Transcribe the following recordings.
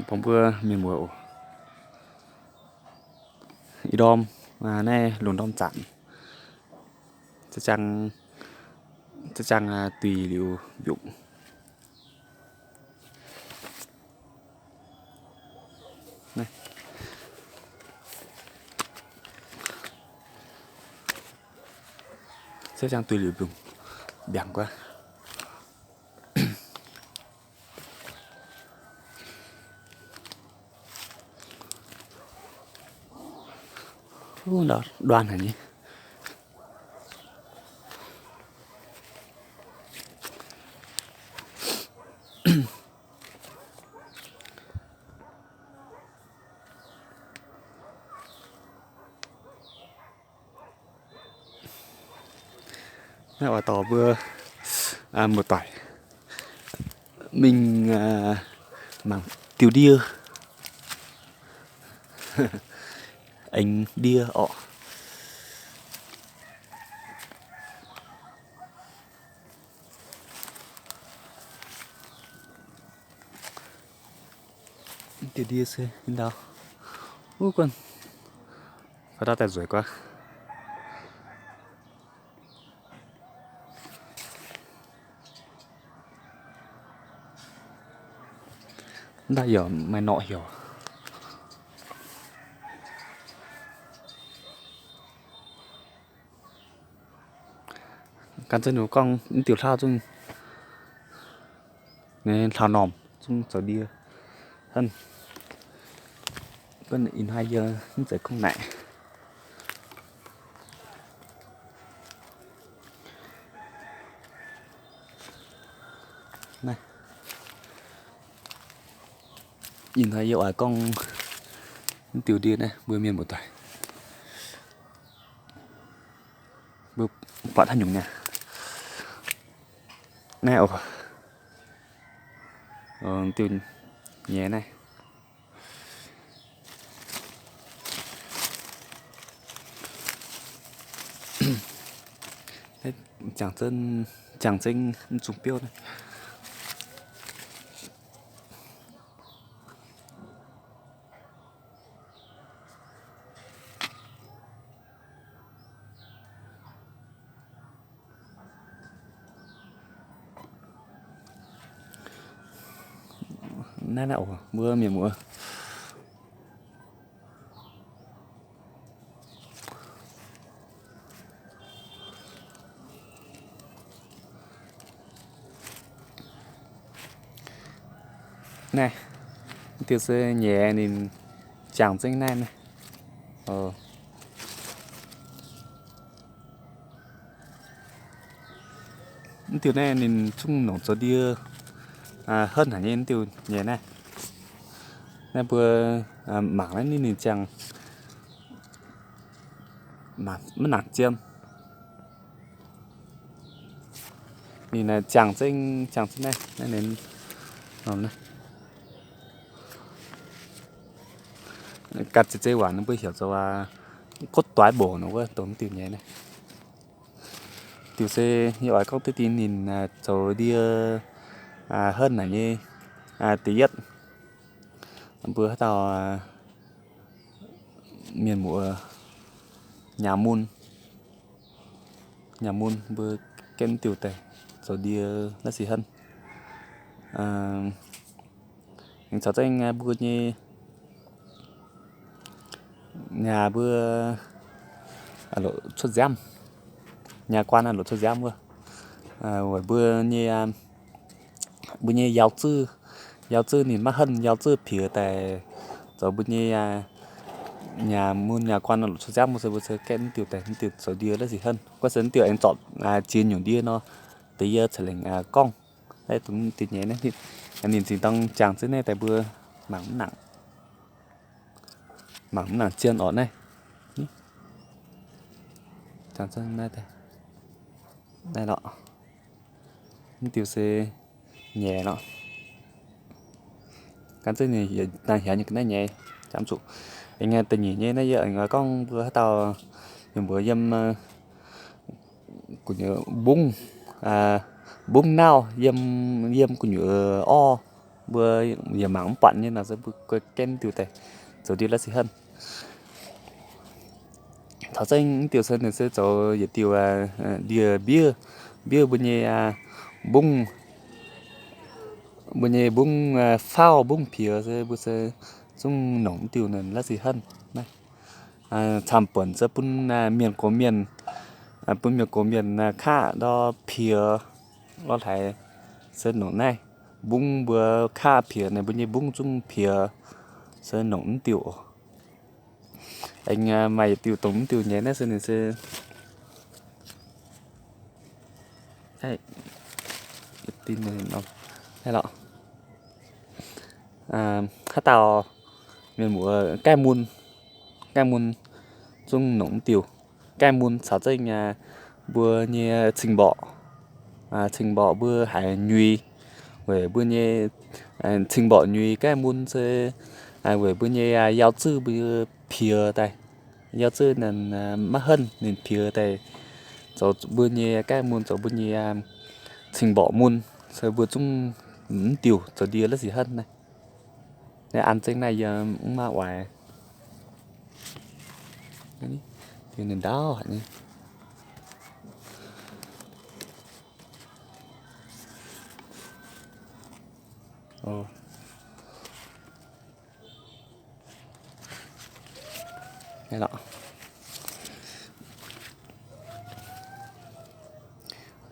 Bun mbuo mienh muoz oc. Ih ndorm naaiv lungh ndorm zanc, za'jang duih liuz mbiungc. Za'jang duih liuz mbiungc, mbiangc guaav. Ndau nduan haic nyei. Naaiv oix dorh mbuo muoz-doic mingh mangc diuh ndie, aengx ndie orqc. Diuh ndie se ndau, wuov guanh, fai ndau daaih nzueic guaav. Ndau yaac maaih norqc heuc. Gan zunv gorngv mv diuh hlauv zungv, hlauv-normh zungv zoux ndie. Hnangv ih hnoi yie mv zeiz gorngv naaic. Ih hnoi yie oix gorngv mv diuh ndie naaiv mbuo mienh muoz-doic mbuo buatc haaix nyungc nyei. Naaiv oc, diuh nyei naaiv. Jangx zengv, jangx zengv mv zungh biouv naaiv. Naaiv naaiv oc, mbuo mienh muoz. Naaiv, mv diuh se nyei ninh jangx zengv naaiv naaiv. Mv diuh naaiv ninh zungv nongc zoux ndie henv haic nyei, mv diuh nyei naaiv. Naaiv mbuo mangc naaiv ninh, ninh ziangh maiv nangc jiem. Ninh ziangh zengv, ziangh zengv naaiv, naaiv ninh ganh zeiz zeiv waac ninh mbuo heuc zoux kotv doix mboc nor wuov, dongh mv diuh nyei naaiv. Diuh se yie oix gorngv duqv dien ninh zoux ndie henv naaic nyei. Da'yietv, mbuo haaix dauh mienh muoz nyaah mun, nyaah mun mbuo gaeqv diuh daaih zoux ndie naaiv sic henv. Aengx caux zengv mbuo nyei nyaah mbuo loc cuotv nziaamv, nyaah guaan loc cuotv nziaamv wuov, weic mbuo nyei, mbuo nyei yaauz zuov, yaauz zuov ninh maiv henv, yaauz zuov pieux daaih zoux mbuo nyei nyaah mun nyaah guaan loc cuotv nziaamv wuov se mbuo se gaeqv diuh daaih diuh zoux ndie naaiv sic henv. Guov se diuh aengx zorpc ziex nyungc ndie nor, deix yie ceix lengc gorngv. Naaiv dongh diuh nyei naaiv, ninh zinh dorng jangx zengv naaiv daaih mbuo mangc mv nangc, mangc mv nangc zien orqc naaiv. Jangx zengv naaiv daaih, naaiv lorqc. Mv diuh se nyei lorqc. Gan zengv ninh daaih hiaangx nyei ga'naaiv nyei, jangx zuqc. Aengx da'nyeic nyei naaiv yie aengx gorngv mbuo haaix dauh mienh mbuo yiem gu'nyuoz mbungv, mbungv nauv yiem, yiem gu'nyuoz orv, Mbuo yaac mangc mv buatc nyei nor se mbuo guei gaengh diuh daaih zoux ndie la'sic henv. Caux zengv diuh se ninh se zoux yietc diuh ndie mbiev, mbiev mbuo nyei mbungv, mbuo nyei mbungv faauv mbungv piex se mbuo se zungv nongc diuh naaiv la'sic henv naaiv. Camv-buonc se bun mienh gox mienh, bun mienh gox mienh kaqv ndor piex lorh haic se nongc naaiv. Mbungv mbuo kaqv piex naaic, mbuo nyei mbungv zungv piex se nongc mv diuh oc. Aengx maaih yietc diuh dongh mv diuh nyei naaiv se ninh se haaix dauh mienh muoz gaeqv mun, gaeqv mun zungv nongc mv diuh. Gaeqv mun caux zengv mbuo nyei cing-mborqc, cing-mborqc mbuo haiz nyuix, weic mbuo nyei cing-mborqc nyuix gaeqv mun se weic mbuo nyei yaac zuov mbuo piex daaih. Yaac zuov ninh maiv henv ninh piex daaih, zoux mbuo nyei gaeqv mun, zoux mbuo nyei cing-mborqc mun, se mbuo zungv mv diuh zoux ndie la'sic henv naaiv. Naaiv an zengv naaiv yie mv maaih oix. Ninh ndaauv haic nyei.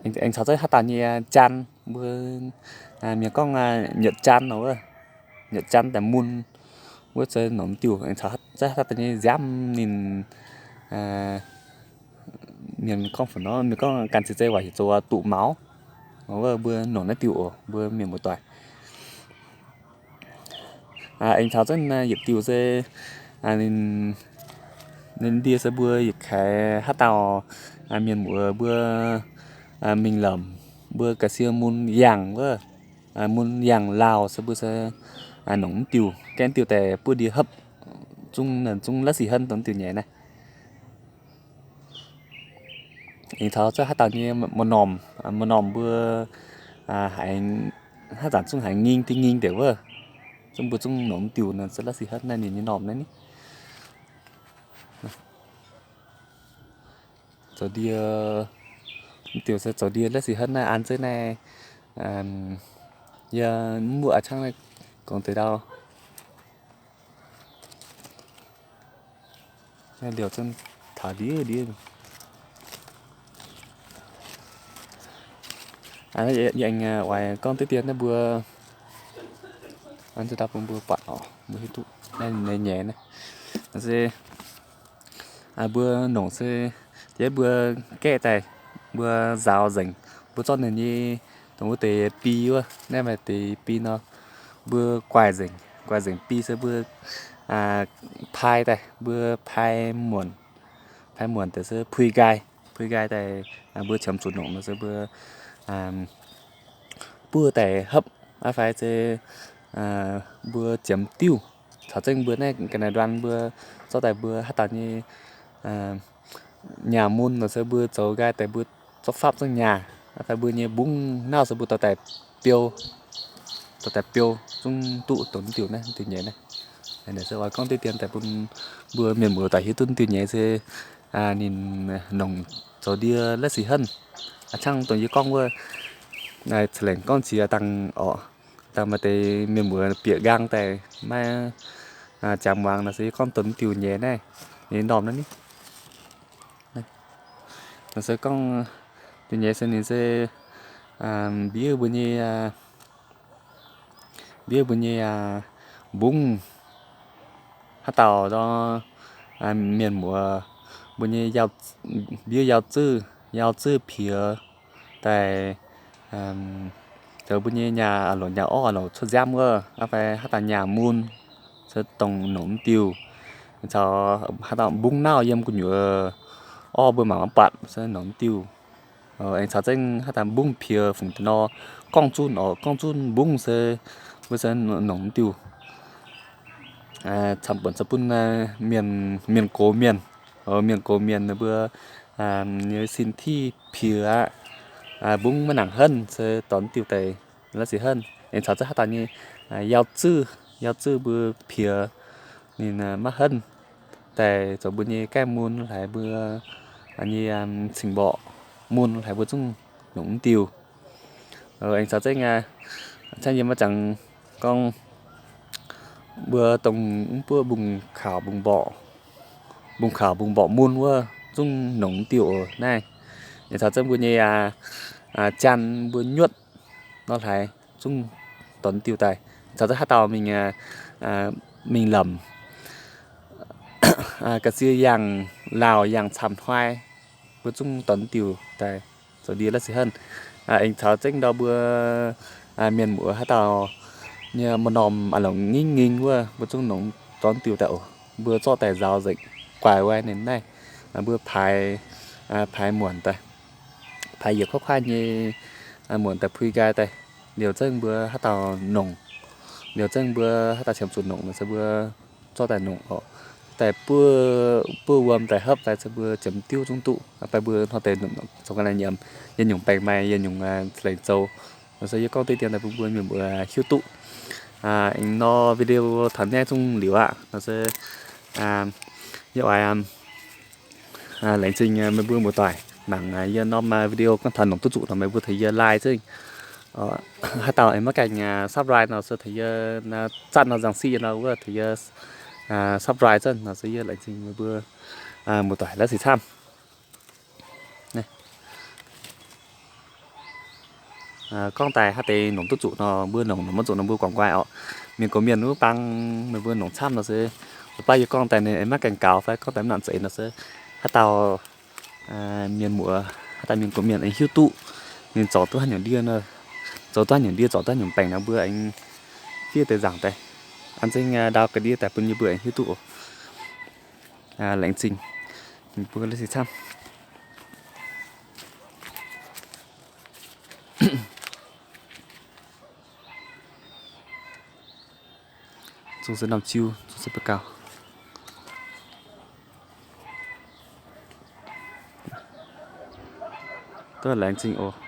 Aengx caux zengv haaix dauh nyei jaan, mbuo mienh gorngv nyietc jaan nor wuov, nyietc jaan daaih mun wuov se nongc diuh. Aengx caux zengv haaix dauh nyei nziaamv ninh, mienh gorngv fai nor, mienh gorngv ganh ciex zei waac heuc zoux duqv maux, wuov mbuo nongc naaiv diuh oc, mbuo mienh muoz-doic. Aengx caux zengv yietc diuh se ninh ndie se mbuo yietc kaaix haaix dauh mienh muoz mbuo mingh lamh, mbuo ga'sie mun yangh wuov, mun yangh lauh se mbuo se nongc mv diuh, gaengh diuh daaih buov ndie hopv, zungv, zungv la'sic henv dongh diuh nyei naaiv. Aengx caux zengv haaix dauh nyei maaih normh, maaih normh mbuo haaix zanc zungv haiz nging dingh nging deix wuov, zungv mbuo zungv nongc mv diuh nor se la'sic henv naaiv ninh nyei normh naaiv ni. Zoux ndie, mv diuh se zoux ndie la'sic henv naaiv an zengv naaiv, yie mv muoqc a'cangv naaiv gorngv deix ndau. Naaiv liouh zungv taux ndiev ndiev. Yie aengx oix gorngv diqv dien naaiv mbuo, an zengv ndau bun mbuo buatc oc, mbuo hiuv duqv naaiv nyei nyei naaiv. Se mbuo nongc se, jiex mbuo gaeqv daaih, mbuo nzaaux nzengc, mbuo zorqv ninh nyei dongh wuov deix bi wuov, naaiv maaih deix bi nor, mbuo guaih nzengc, guaih nzengc bi se mbuo pai daaih, mbuo pai muonc, pai muonc deix se pui nqaai, pui nqaai daaih, mbuo qiemx zuqc nongc nor se mbuo buov daaih hopv, aa fai se mbuo ziemx diuv. Caux zengv mbuo naaiv ga'naaiv nduan mbuo zorqv daaih mbuo haaix dauh nyei nyaah mun nor se mbuo zoux nqaai daaih mbuo zorqv fapv zengv nyaah, aa fai mbuo nyei mbungv nauv se mbuo dorh daaih biou, dorh daaih biou zungv duqv dongh diuh naaiv, diuh nyei naaiv. Naaiv se oix gorngv diqv dien daaih bun mbuo mienh muoz doic hiuv duqv diuh nyei se ninh nongc zoux ndie la'sic henv. A'cangv dongh yie gorngv wuov, ca'lengc gorngv qiex dangh oc, dangh maaih deix mienh muoz bieqc nqaang daaih maiv jangx muangx nor se yie gorngv dongh diuh nyei naaiv, nyei normh naaiv ni. Nor se gorngv diuh nyei se ninh se mbiev mbuo nyei, mbiev mbuo nyei mbungv, haaix dauh nor, mienh muoz mbuo nyei mbiev yaac zuov, yaac zuov piex daaih, zoux mbuo nyei nyaah longc nyaah orv longc cuotv nziaamv wuov, aa fai haaix dauh nyaah mun se dongh nongc diuh, caux haaix dauh mbungv nauv yiem gu'nyuoz orv mbuo mangc maiv buatc se nongc diuh. Aengx caux zengv haaix dauh mbungv piex fungc deix nor, gorngv zunv oc, gorngv zunv mbungv se mbuo se nongc diuh. Camv buonc se bun mienh, mienh gox mienh, mienh gox mienh ninh mbuo nyei sin tiuv piex aqv, mbungv maiv nangc henv se dorh diuh daaih la'sic henv. Aengx caux zengv haaix dauh nyei yauh zuv, yauh zuv mbuo piex ninh maiv henv daaih zoux mbuo nyei gaeqv mun hlaaix mbuo nyei cing-mborqc mun hlaaix mbuo zungv nongc mv diuh. Aengx caux zengv aa, hnangv yie maiv zangx gorngv mbuo dongh mv buov mbungv kaux mbungv mborqc, mbungv kaux mbungv mborqc mun wuov zungv nongc mv diuh oc naaiv. Aengx caux zengv mbuo nyei aa, jaan mbuo nyuotv nor hlaaix zungv dorh mv diuh daaih. Caux zengv haaix dauh mingh, mingh lamc ga'sie yangh laauh yangh camv hnoi mbuo zungv dorh mv diuh daaih zoux ndie la'sic henv. Aengx caux zengv ndau mbuo mienh muoz haaix dauh nyei maaih norm aa longc ngingv ngingh wuov mbuo zungv nongc dorh mv diuh daaih oc. Mbuo zorqv daaih nzaaux nzengc guaix wai ninh naaiv, mbuo paaix, paaix muonc daaih, paaix yietc kuaaiv kuaaiv nyei muonc daaih pui nqaai daaih. Liouh zengv mbuo haaix dauh nongc, liouh zengv mbuo haaix dauh qiemx zuqc nongc nor se mbuo zorqv daaih nongc oc. Daaih buov, buov wuom daaih hopv daaih se mbuo ziemx diuv zungv duqv. Fai mbuo hnoi deix zoux ga'naaiv nyiemc, yie nyungc baengc maaih yie nyungc lengc zoux. Nor se yie gorngv deix dien daaih bun mbuo mienh muoz hiuv duqv. Aengx nor video taux naaiv zungv liuz aqv. Nor se yie oix laengz zingh meih mbuo muoz-doic mangc yie norm video gorngv taux nongc duqv zuqc nor meih mbuo tengx yie like zengv. Haaix dauh aengx maiv gaengh subscribe nor se tengx yie zatv nor nzangc siqv yie nor wuov tengx yie subscribe zengv nor se yie laengz zingh meih mbuo muoz-doic la'sic camv. Gorngv daaih haaix deix nongc duqv zuqc nor mbuo nongc, nongc maiv zuqc nor mbuo guangc nqoi oc. Mienh gox mienh wuov bang meih mbuo nongc camv nor se, baav yie gorngv daaih ninh maiv gaengh gaux fai gorngv daaih mv nangc zeix nor se, haaix dauh mienh muoz, haaix dauh mienh gox mienh aengx hiuv duqv ninh zorc duqv haaix nyungc ndie nor, zoux duqv haaix nyungc ndie, zorc duqv haaix nyungc baengc nor mbuo aengx fiev deix nzaangc daaih, an zengv ndau ga'ndiev daaih bun yie mbuo aengx hiuv duqv oc. Laengz zingh mbuo la'sic camv. Zungv se norm ziu, zungv se mbuo gauh. Duqv laengz zingh oc.